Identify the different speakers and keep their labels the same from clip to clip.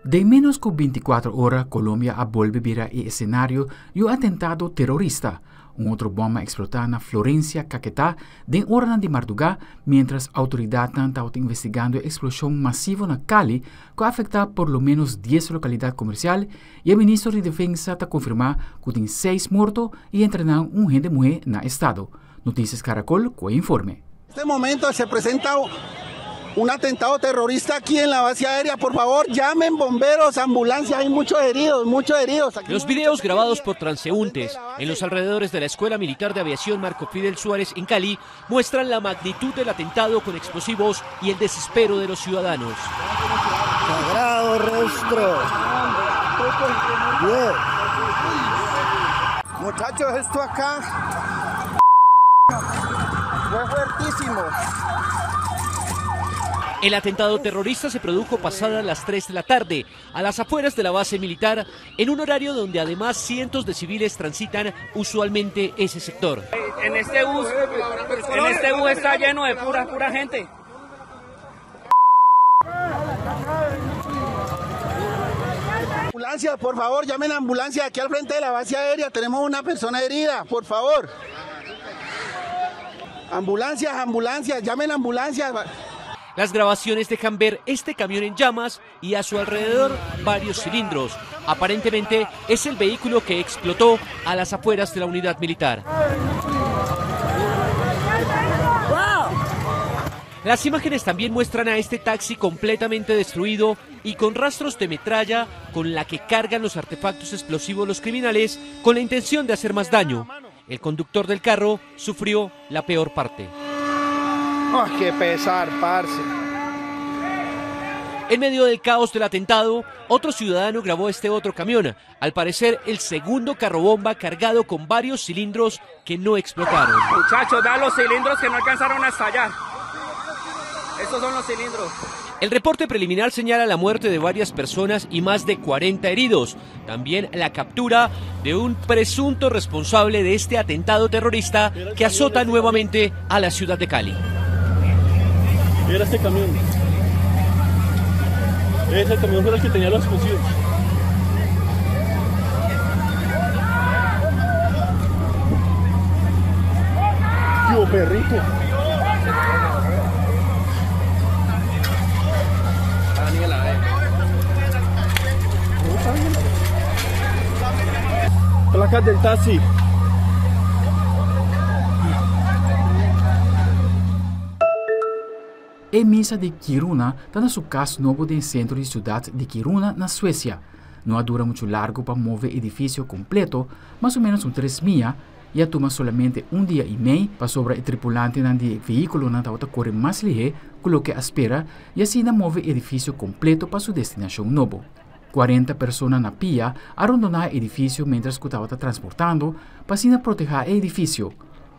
Speaker 1: Den ménos ku bintikuater ora Colombia a bolbe bira e esenario di un atentado terorista. Un otro bòm a eksplotá na Florencia, Caquetá, den oranan di mardugá, miéntras outoridatnan tabata investigando e eksploshon masivo na Cali ku a afektá por lo ménos dies lokalidat komersial i e ministro di Defensa ta konfirmá ku tin seis morto i entre nan un hende muhé na estado. Noticias Caracol ku e informe.
Speaker 2: Este momento se presenta un atentado terrorista aquí en la base aérea. Por favor, llamen bomberos, ambulancia, hay muchos heridos, muchos heridos.
Speaker 3: Aquí Los videos grabados por transeúntes en los alrededores de la Escuela Militar de Aviación Marco Fidel Suárez en Cali muestran la magnitud del atentado con explosivos y el desespero de los ciudadanos.
Speaker 4: Sagrado rostro. Dios.
Speaker 2: Muchachos, esto acá fue fuertísimo.
Speaker 3: El atentado terrorista se produjo pasadas las 3 de la tarde, a las afueras de la base militar, en un horario donde además cientos de civiles transitan usualmente ese sector.
Speaker 5: En este bus está lleno de pura gente.
Speaker 2: Ambulancia, por favor, llamen a ambulancia. Aquí al frente de la base aérea tenemos una persona herida, por favor. Ambulancias, ambulancias, llamen a ambulancias.
Speaker 3: Las grabaciones dejan ver este camión en llamas y a su alrededor varios cilindros. Aparentemente es el vehículo que explotó a las afueras de la unidad militar. Las imágenes también muestran a este taxi completamente destruido y con rastros de metralla con la que cargan los artefactos explosivos los criminales con la intención de hacer más daño. El conductor del carro sufrió la peor parte.
Speaker 2: ¡Ay, qué pesar, parce!
Speaker 3: En medio del caos del atentado, otro ciudadano grabó este otro camión, al parecer el segundo carro bomba cargado con varios cilindros que no explotaron.
Speaker 5: Muchachos, vean los cilindros que no alcanzaron a estallar. Estos son los cilindros.
Speaker 3: El reporte preliminar señala la muerte de varias personas y más de 40 heridos. También la captura de un presunto responsable de este atentado terrorista que azota nuevamente a la ciudad de Cali.
Speaker 6: Era este camión. Ese camión fue el que tenía los explosivos. ¡Yo, perrito! Placas del taxi.
Speaker 1: E misa di Kiruna ta na su kas nobo den sentro di siudat di Kiruna na Suesia. No a dura muchu largu pa move e edifisio kompleto, mas o ménos un tres mia, i a tuma solamente un dia i mei pasobra e tripulantenan di e vehíkulonan tabata kore mas lihé ku loke a spera i asina move e edifisio kompleto pa su destinashon nobo. Kuarenta persona na pia a rondoná e edifisio miéntras ku tabata transportando pa asina protehá e edifisio.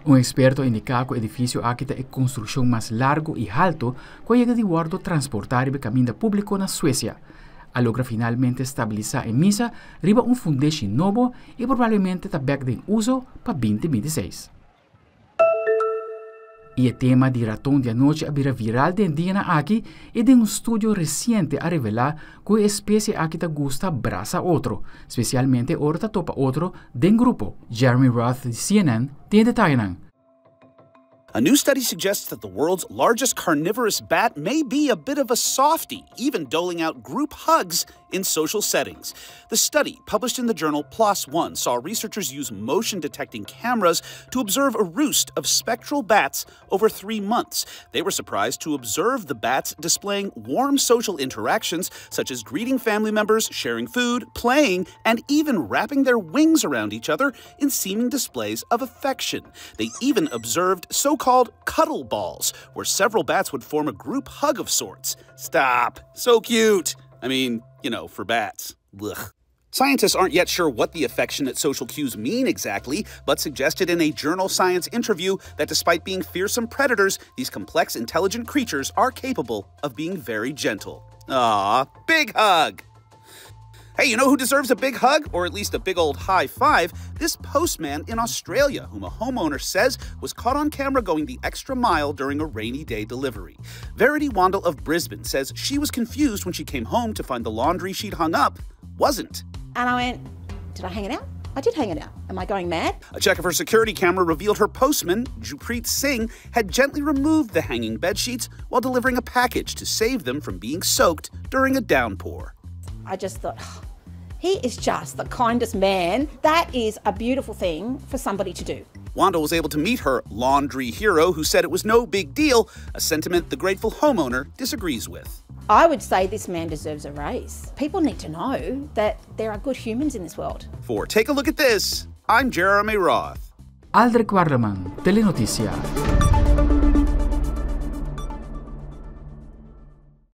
Speaker 1: Un eksperto a indiká ku e edifisio aki ta e konstrukshon mas largu i haltu ku a yega di wòrdu transportá riba e kaminda públiko na Suesia. A logra finalmente stabilisá e misa riba un fundeshi nobo i probablemente ta bèk den uso pa binti bintiseis. I e tema di raton di anochi a bira viral den dianan aki i den un studio resiente a revelá ku e espesie aki ta gusta brasa otro, spesialmente ora ta topa otro den grupo. Jeremy Roth di CNN tin e detayenan.
Speaker 7: A new study suggests that the world's largest carnivorous bat may be a bit of a softie, even doling out group hugs in social settings. The study, published in the journal PLOS One, saw researchers use motion detecting cameras to observe a roost of spectral bats over three months. They were surprised to observe the bats displaying warm social interactions, such as greeting family members, sharing food, playing, and even wrapping their wings around each other in seeming displays of affection. They even observed so called cuddle balls, where several bats would form a group hug of sorts. Stop. So cute. I mean, you know, for bats. Blech. Scientists aren't yet sure what the affectionate social cues mean exactly, but suggested in a Journal Science interview that despite being fearsome predators, these complex, intelligent creatures are capable of being very gentle. Aw, big hug! Hey, you know who deserves a big hug, or at least a big old high five? This postman in Australia, whom a homeowner says was caught on camera going the extra mile during a rainy day delivery. Verity Wandel of Brisbane says she was confused when she came home to find the laundry she'd hung up wasn't.
Speaker 8: And I went, did I hang it out? I did hang it out. Am I going mad?
Speaker 7: A check of her security camera revealed her postman, Jupreet Singh, had gently removed the hanging bed sheets while delivering a package to save them from being soaked during a downpour.
Speaker 8: I just thought, oh, he is just the kindest man. That is a beautiful thing for somebody to do.
Speaker 7: Wanda was able to meet her laundry hero, who said it was no big deal, a sentiment the grateful homeowner disagrees with.
Speaker 8: I would say this man deserves a raise. People need to know that there are good humans in this world.
Speaker 7: For Take a Look at This, I'm Jeremy Roth.
Speaker 1: Aldrich Warleman, Telenoticias.